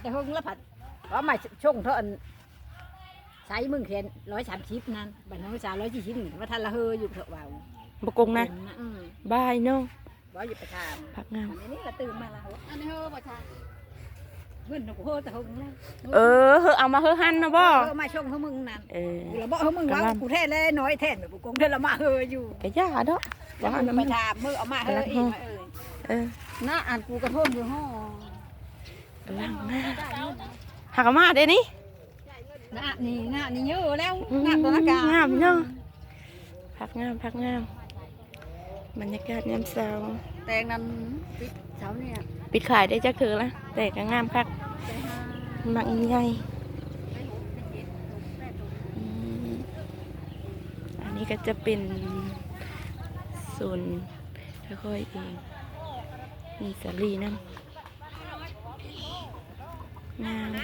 ແຕ່ເຫິງລະພັດ ເອົາມາຊົງເທົ່າອັນ ໃຊ້ມຶງແຄ່ຮ້ອຍສາມສິບນັ້ນ ບັດເຮົາສາມຮ້ອຍສີ່ສິບນີ້ ວ່າທັນລະເຮີຢູ່ເຖາະວ່າ ບໍ່ກົງນະ ກົງນະ ເອີ ບາຍເນາະ ບໍ່ຢູ່ໄປຖາມ ຜັກງາມ ອັນນີ້ລະຕື່ມມາລະ ອັນນີ້ເຮີບໍ່ທາງ ເງິນນະ ໂອ້ ແຕ່ເຮີແລ້ວ ເອີ ເຮີເອົາມາເຮີຫັ້ນນະບໍ່ ເອີ ມາຊົງເຮີມຶງນັ້ນ ເອີ ລະບໍ່ເຮີມຶງວ່າ ກຳລັງ ກູແທ້ແລະນ້ອຍແທ້ ບໍ່ກົງແທ້ລະມາເຮີຢູ່ ກະຢ່າເນາະ ວ່າອັນນັ້ນ ໄປຖາມເຮີເອົາມາເຮີອີກ ເອີ ນະ ອັນກູກະໂທນຢູ່ຫໍ ກຳລັງມາ ຫາກະມາເດ້ນີ້ ນະນີ້ ນະນີ້ເຍອະແລ້ວ ອືມ ນະຕົວນະກາ ງາມເນາະ ຜັກງາມ ຜັກງາມ ບັນຍາກາດຍາມເຊົ້າ ແຕງນັ້ນປິດເຊົ້ານີ້ ປິດຂາຍໄດ້ຈັກເທື່ອລະ ແຕ່ກະງາມຄັກ ແຕ່ຫາ ໝາກໃຫຍ່ ແຕ່ຫົກ ແຕ່ເຈັດ ແຕ່ຫົກ ອືມ ອັນນີ້ກະຈະເປັນສວນ ຂ້ອຍເອງ ມີສາລີນຳ ງາມ